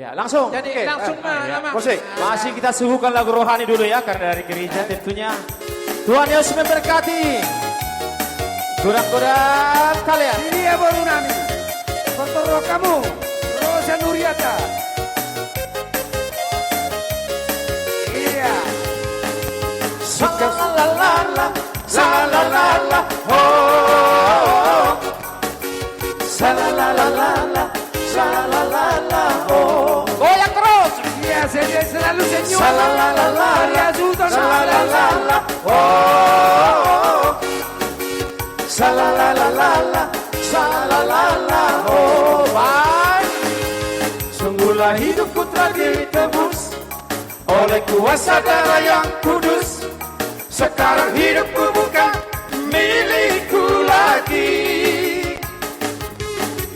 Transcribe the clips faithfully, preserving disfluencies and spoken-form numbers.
Ya, langsung. Jadi, oke, langsung, eh, ma-, ya, ma-, musik. Masih kita suguhkan lagu rohani dulu ya, karena dari gereja tentunya. Tuhan Yesus memberkati. Godang-godang kalian. Ini ya, boru nami. Pertoro kamu. Rosa Nuriata. Iya. Suka. Salalalala, salalalala, oh. Salalalala, salalalala, oh. Goyang terus. Iya, se-, selalu senyum. Salalalala, salalalala, oh. Salalalala, salalalala, oh. Baik. Sungguhlah hidupku telah ditebus oleh kuasa darah yang kudus. Sekarang hidupku bukan milikku lagi.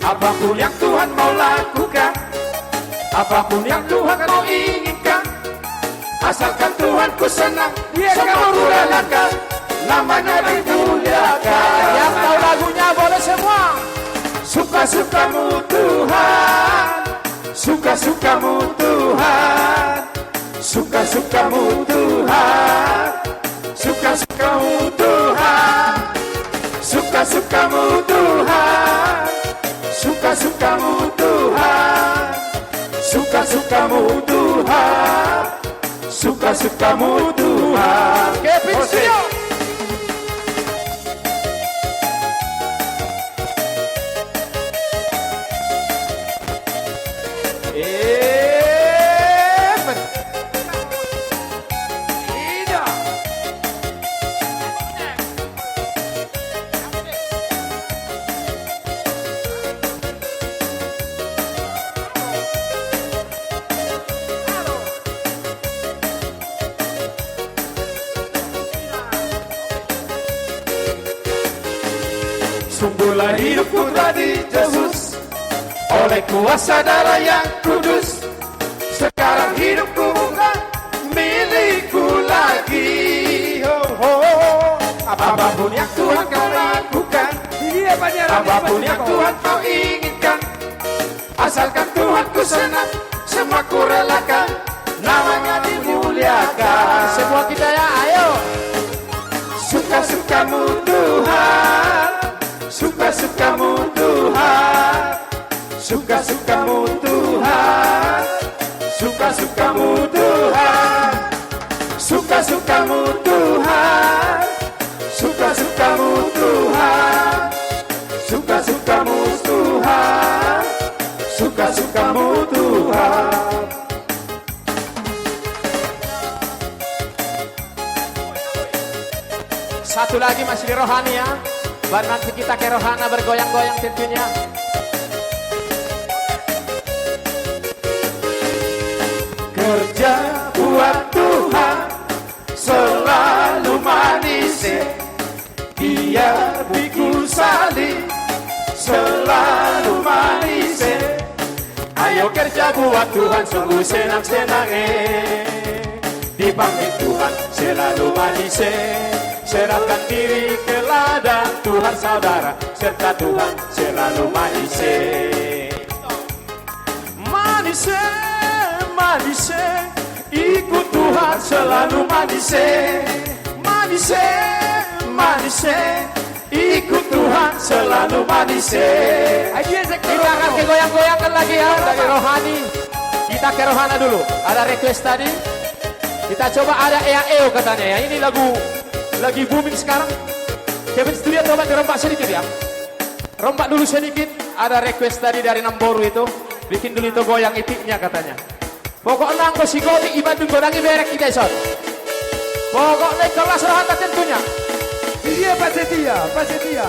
Apapun yang Tuhan mau lakukan, apapun yang Tuhan mau inginkan, asalkan Tuhan ku senang, iya, semua ku relakan, namanya dimuliakan. Yang tahu lagunya boleh semua. Suka-sukamu Tuhan, suka-sukamu Tuhan. Suka-sukamu Tuhan, suka-sukamu Tuhan, suka-sukamu Tuhan, suka-sukamu Tuhan, suka-sukamu Tuhan, suka-sukamu Tuhan. Kevin Studio. Sungguhlah hidupku telah ditebus oleh kuasa darah yang kudus. Sekarang hidupku bukan milikku lagi. Ho, ho, ho. Apapun yang Tuhan kau lakukan, iya, Pak, iya, apapun yang Tuhan kau inginkan, asalkan Tuhan ku senang, semua ku relakan, namanya dimuliakan. Semua kita ya, ayo. Suka-sukamu Tuhan, suka-sukamu Tuhan, suka-sukamu Tuhan, suka-sukamu Tuhan, suka-sukamu Tuhan, suka-sukamu Tuhan. Suka-sukamu Tuhan, suka-sukamu Tuhan. Satu lagi masih di rohani ya. Baru nanti kita ke rohana bergoyang-goyang tentunya. Kerja buat Tuhan selalu manis, eh. Biar pikul salib selalu manis, eh. Ayo kerja buat Tuhan, sungguh senang-senang, eh. Dipanggil Tuhan selalu manis, eh. Serahkan diri ke ladang Tuhan, saudara, serta Tuhan selalu manis, eh. Manis, eh, manis, eh, ikut Tuhan selalu manis, eh. Manis, eh, manis, eh, ikut Tuhan selalu manis, eh. Ayo, kita akan goyang-goyangkan lagi ya, dari rohani. Kita ke rohana dulu. Ada request tadi. Kita coba, ada Ea Eo katanya ya. Ini lagu lagi booming sekarang. Kevin Studio, coba dirombak sedikit ya. Rombak dulu sedikit, ada request tadi dari Namboru itu. Bikin dulu itu goyang itiknya katanya. Pokokna anggo si Goti i Bandung godang i berek i dison. Pokokna ingkon las rohanta tentunya. Iya, Pak Setia, Pak Setia.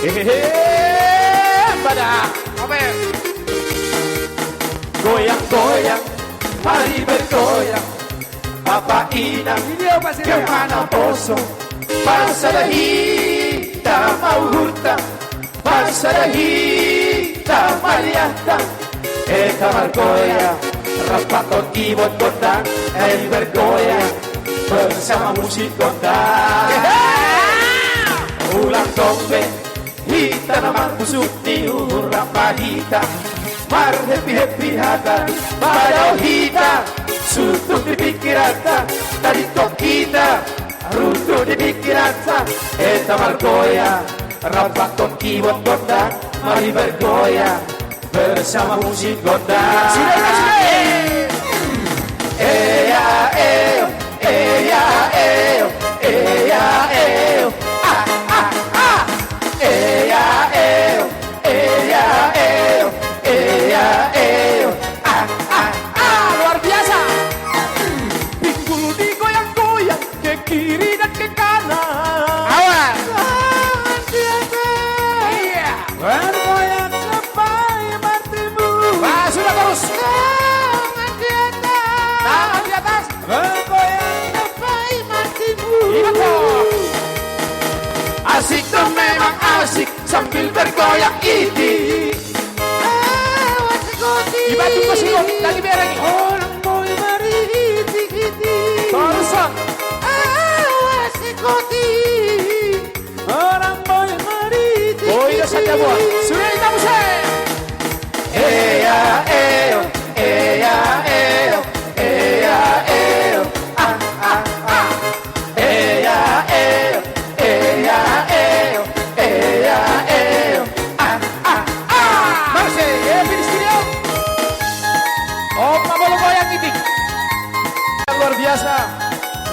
Hehehe, pada. Oke. Goyang-goyang, mari bergoyang. Bapa inang, ke mana poso? Pasada hita ma uhurta. Pasada hita ma liahta. Enta margoyang, rap paton kibot gondang, ai bergoyang bersama musik gondang. Sukti uhur rap hita, marhappy-happy hata, padao hita, suntuk di pingkiranta, tadingkon hita, runduk di pingkiranta, hita margoyang, rapathon kibot gondang, mari bergoyang bersama musik gondang. Sudah, sudah, sudah. Eya, eyo, eya, eyo, eya, eyo, ah, ah, ah. Eya, eyo, eya, eyo, eya, eyo, ah, ah, ah. Luar biasa. Pinggul digoyang-goyang, ke kiri dan ke kanan. Awas. Tangan di atas. Iya. Bergoyang sampai matimu. Bah, sudah terus. Tangan di atas. Tangan di atas. Bergoyang sampai matimu. Iya, toh. Asik toh, memang asik sambil bergoyang ini. Awas, Goti. Dibantu ke sini, lagi bereng. Orang Boy mariti-iti. Terus, Son. Awas, Goti. Orang Boy mariti-iti. Boy, dia saja, Boy. Sudah kita musik. Eya, eyo, eya, eyo, eya, eyo. Ah, ah, ah. Eya, eyo, eya, eyo, eya, eyo. Ah, ah, ah. Mercy, Happy Studio. Om Mabolo Goyang ini. Luar biasa.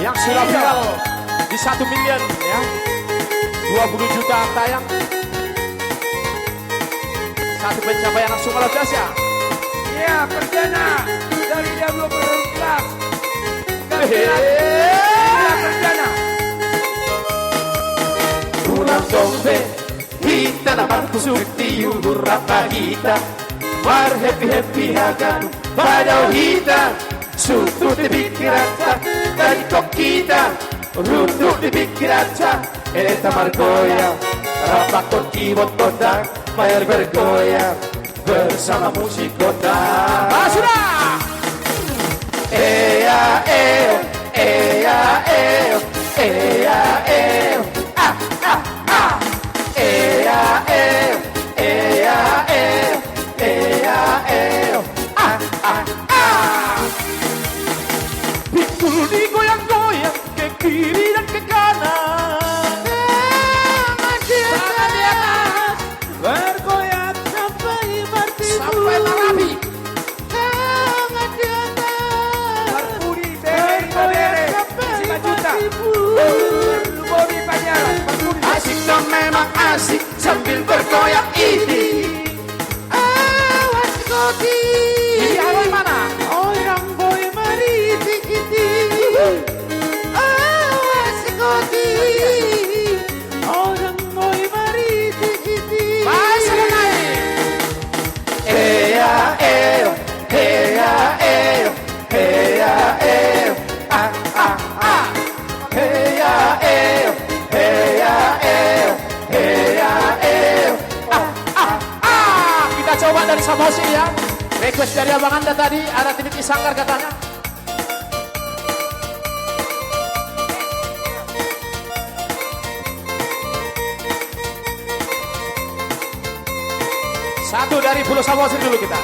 Yang sudah viral di satu miliar, ya. Dua puluh juta tayang. Satu pencapaian langsung luar biasa. Iya, perdana dari W W Club. Hehe. Iya, perdana. Ulang tahun be, hita na marhusuk di uhur rap hita. Mar happy happy haganup padao hita. Suntuk di pingkiranta, tadingkon hita, runduk di pingkiranta. Hita margoyang, rapathon kibot gondang, mari bergoyang bersama musik gondang. Ah, sudah. Eya, eyo, eya, eyo, eya, eyo. Ah, ah, ah. Eya, eyo, eya, eyo, eya, eyo. Ah, ah, ah. Pinggul digoyang-goyang, ke kiri dan ke kanan. Tangan di atas. Tangan di atas. Bergoyang sampai matimu. Sampai marapi. Tangan di atas. Berbudi, bere, bere. Bergoyang sampai matimu. Lima juta. Budi Panyaran, berbudi. Asik toh, memang asik sambil bergoyang ini. Awas, Goti. Iya, Roy, mana? Orang Boy mariti-iti. Awas, Goti. Orang Boy mariti-iti. Baik, sudah naik. Eya, eyo, eya, eyo, eya, eyo. Ah, ah, ah. Heya, eyo, heya, eyo, heya, eyo. Ah, ah, ah. Kita coba dari Samosir, ya. Request dari Abang Anda tadi, ada Titi Sanggar katanya. Satu dari Pulau Samosir dulu kita.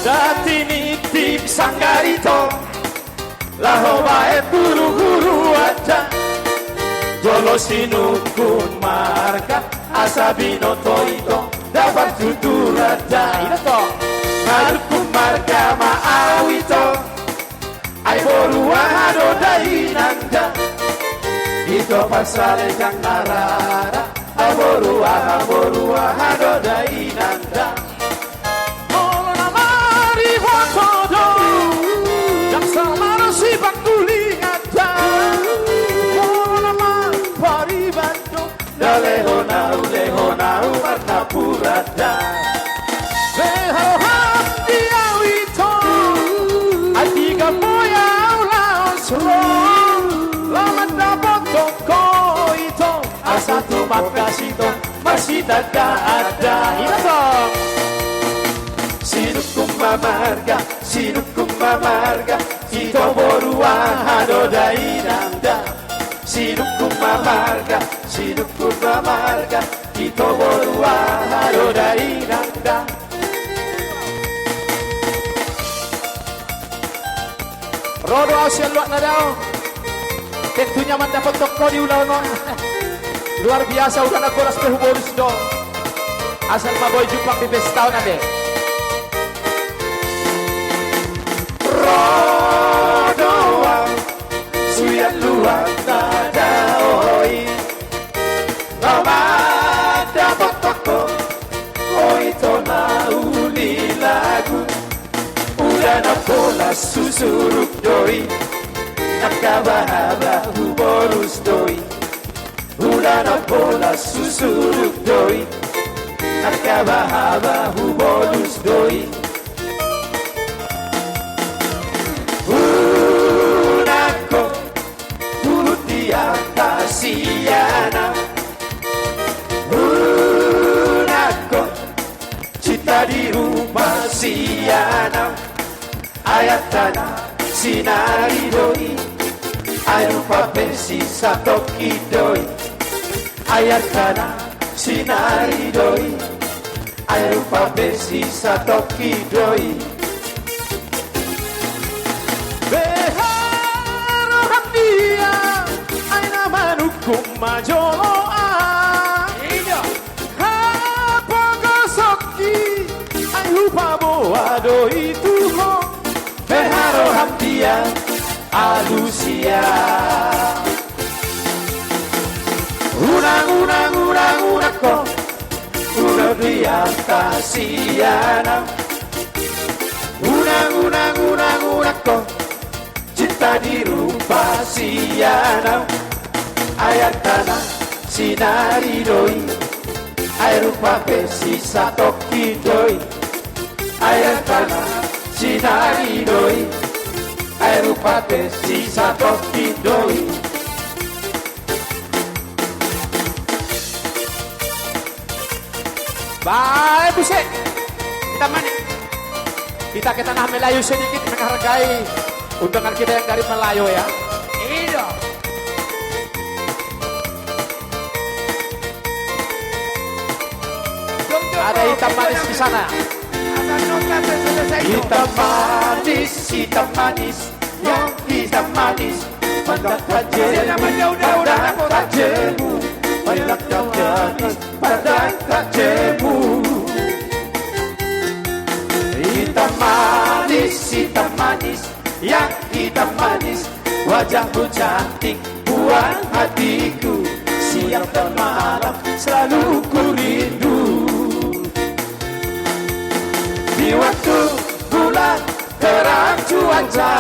Dati ni Titi Sanggar ito, laho baen buru-buru aja. Jolo sinungkun marga, asa binoto ito, dapat tutur aja. Ito to. Ngarungkun marga ma au ito. Ai boru aha do da inang da. Ito pasal ejang na rara. Ai boru aha, boru aha do da inang da. Molo na mariboto do, ndang sama do sipanggulingan da. Molo na marpariban do, da lehon au, lehon au marnapuran da. Lehon au di au ito, ai tiga boya au laos ro, laho mandapothon ho ito, asa tumangkas ito, masitanda-tanda. Ito tong. Sinungkun ma marga, sinungkun ma marga, ito boru aha do da inang da. Sinung Marga, sinungkun marga, ito boru aha do dainang da. Ro do ahu sian luat na dao. Tentunya mandapothon ho di ulaon on. Luar biasa, ulaon na bolas pe hubolus do. Asal ma boi jumpang di pesta on ate. Ro do ahu sian luat na dao i. Laho mandapothon ho, o ito na uli lagu. Ulaon na bolas husuruk do i, na haba-haba hubolus do i. Ulaon na bolas husuruk do i, na haba-haba hubolus do i. Unang ho, huhut di angka sian ahu. Unang ho, cinta dirupa sian ahu. Ai artana sinari do i, ai rupa pe sisatongkin do i. Ai artana sinari do i, ai rupa pe sisatongkin do i. Beha roham dia, ai na manungkun ma jolo ahu. Iya. Hapogosonki, ai hupaboa do i tu ho. Beha roham dia, alusia. Unang, unang, unang, unang ho, unang di angka sian ahu. Unang, unang, unang, unang ho, cinta dirupa sian ahu. Ai artana sinari do i, ai rupa pe sisatongkin do i. Ai artana sinari do i, ai rupa pe sisatongkin do i. Bae, buset. Kita manis. Kita ke tanah Melayu sedikit menghargai undangan kita yang dari Melayu, ya. Iya. Ada hitam manis di sana. Hitam manis, hitam manis. Yang hitam manis, pandang tajemu, pandang tajemu. Yang hitam manis, pandang tajemu. Hitam manis, hitam manis, yang hitam manis. Wajahmu cantik, buat hatiku, siang dan malam selalu ku rindu. Di waktu bulan terang cuaca,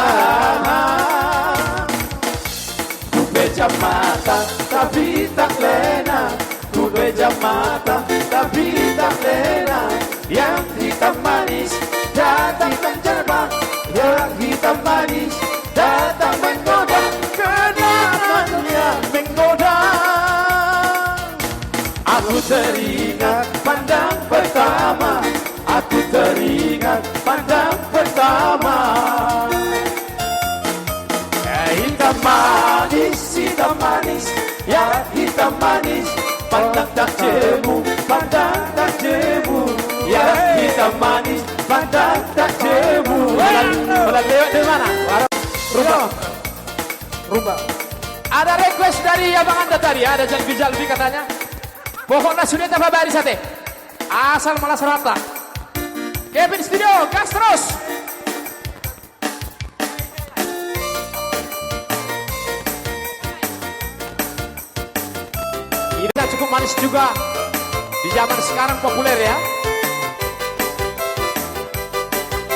ku pejam mata tapi tak lena, ku pejam mata tapi tak lena. Yang hitam manis datang menjebak, yang hitam manis datang menggoda, kenangannya menggoda. Aku teringat pandang pertama, aku teringat pandang pertama. Eh, hitam manis, hitam manis, ya hitam manis. Pandang tajemu, pandang tajemu, ya hitam manis, pandang tajemu. Woi, malam lewat dari mana? Rumba. Rumba. Ada request dari abang anda tadi, ada Jalbi-Jalbi katanya. Pokokna sude tapabaris ate. Asal malas rata. Kevin Studio, gas terus. Ini cukup manis juga. Di zaman sekarang populer ya.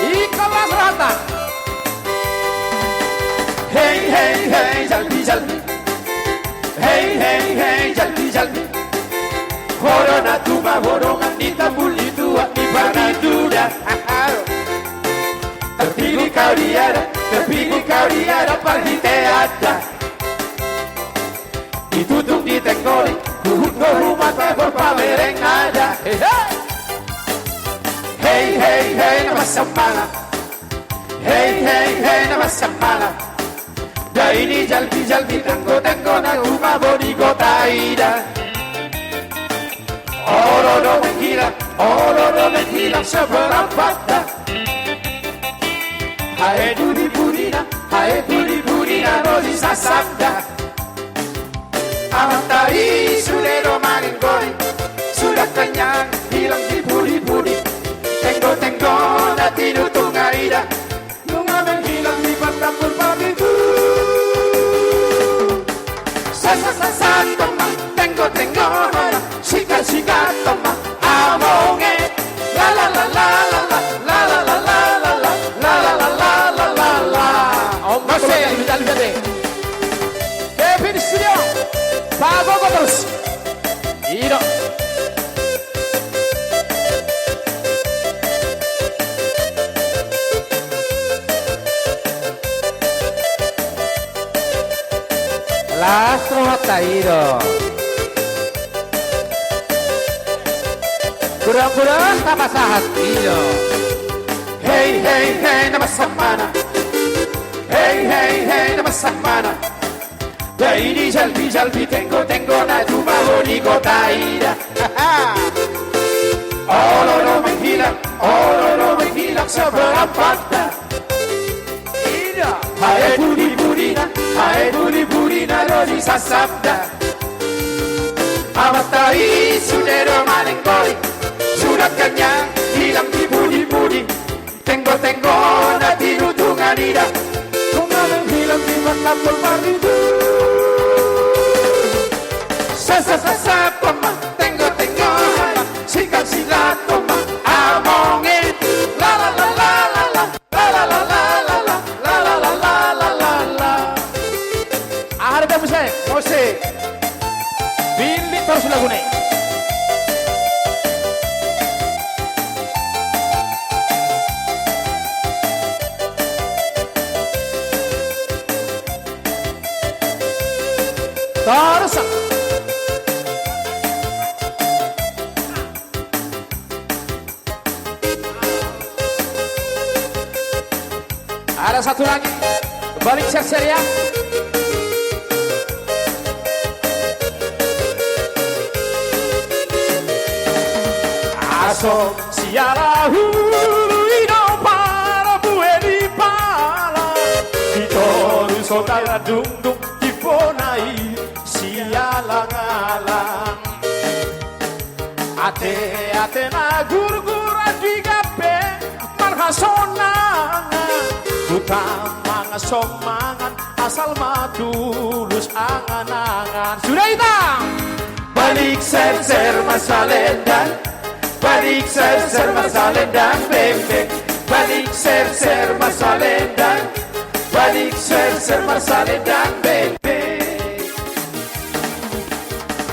Iko las rohanta. Hei, hei, hei, Jalbi, Jalbi. Hei, hei, hei, Jalbi, Jalbi. Ho do na tumangihon ni tambul ni tuak ni parninduda. Tartidur kau di adat, tartidur kau di adat parhitean da. Ditutung di tenggoli, huhut do humatehon pamereng nada. Hei, hei. Hei, hei, hei, na mansai mangan. Hei, hei, hei, na mansai mangan. Jadi jalbi-jalbi, tenggo-tenggo na tumabo di kota i da. Olo do menghilang, olo do menghilang seperempat da. Hae pudi-pudina, hae pudi-pudina ro disasap da. Amanta i sude do manenggori, sudah kenyang hilang di pudi-pudi. Tenggo-tenggo na tinutungan i da. Nunga menghilang di pantapul padi tu. Sasa-sasa toma, tenggo-tenggo na, sika-sika toma, amonge. La la la la la la, la la la la la la, la la la la la la la. Om Mase, Mase. Kevin Studio. Pagogo terus. I do. Las rohanta i do. Godang-godang tapasahat i do. Hei, hei, hei, na masamana. Hei, hei, hei, na masamana. Jadi jalbi-jalbi, tenggo-tenggo na tumabo di kota i da. Olo do menghilang, olo do menghilang seperempat da. I da. Hae pudi-pudina, hae pudi-pudina ro disasap da. Amanta i sude do manenggori, sudah kenyang hilang di pudi-pudi. Tenggo-tenggo na tinutungan i da. Nunga menghilang di pantapul padi tu. Sasa-sasa toma, tenggo-tenggo na, sika-sika toma, amonge. La la la la la la, la la la la la la, la la la la la la la. Aha do, Muse? Muse. Billit torus laguna i. Torus. Ada satu lagi. Balik serser ya. Aso siala hulu i do parbue di pala. Di toru so tardungdung di bona i sialang-alang. Ate-ate na gurgur di gabe marhasonangan, huta mangan so mangan asal ma tulus angan-angan. Sudah, ita. Balik serser ma salendang, balik serser ma salendang bengbeng, balik serser ma salendang, balik serser ma salendang bengbeng.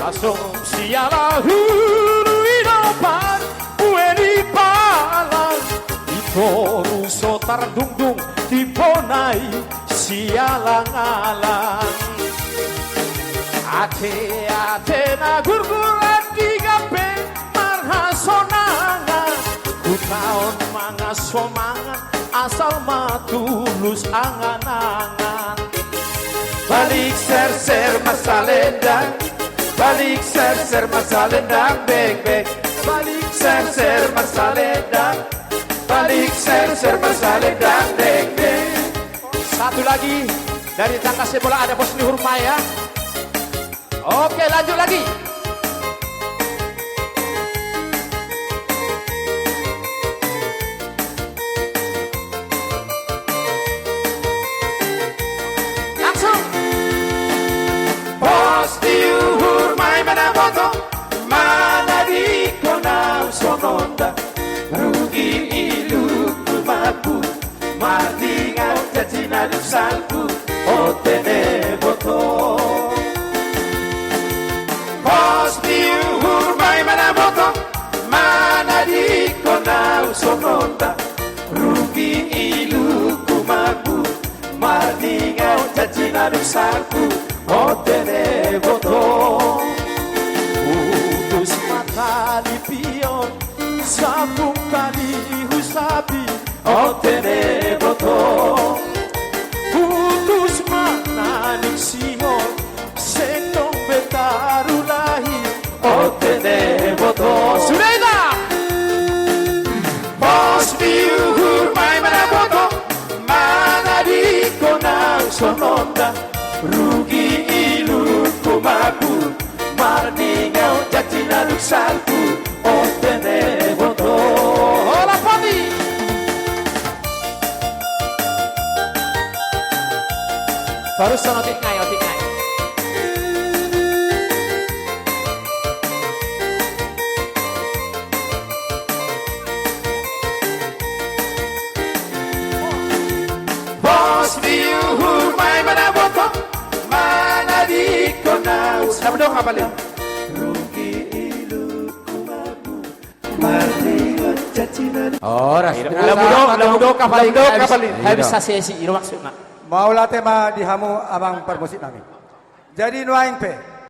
Langsung siala hulu i do parbue di pala, di toru so tardungdung di bona i sialang-alang. Ate-ate na gurgur di gabe marhasonangan, huta on mangan so mangan asal ma tulus angan-angan. Balik serser ma salendang, balik serser ma salendang bengbeng, balik serser ma salendang, balik serser ma salendang bengbeng. Satu lagi dari tetangga sebelah, ada Bos Lihur Maya. Oke, lanjut lagi. Langsung. Pos di uhur ma i ma na boto, manadingkon au songon da, rugi ilungku mambu, mardingau janji na dung salpu, o tene boto. Pos di uhur ma i ma na boto, manadingkon au songon da, rugi ilungku mambu, mardingau janji na dung salpu, o tene boto. Putus ma tali pion, sambung tali husapi, o tene boto. Putus ma na Rugi ilungku mangku, mardingau janji na dung salpu, ote ne boto. Hola poti. Barusan otik ngai, otik ngai. Pos ni uhur ma i manaboto, manadingkon na usaha. Lamu do kapal i. Horas. Lamu do, lamu do kapal i. Lamu do kapal i. Habis sasesi, iro maksudna. Mauliate ma di hamu amang parmusik nami. Jadi nuaeng pe.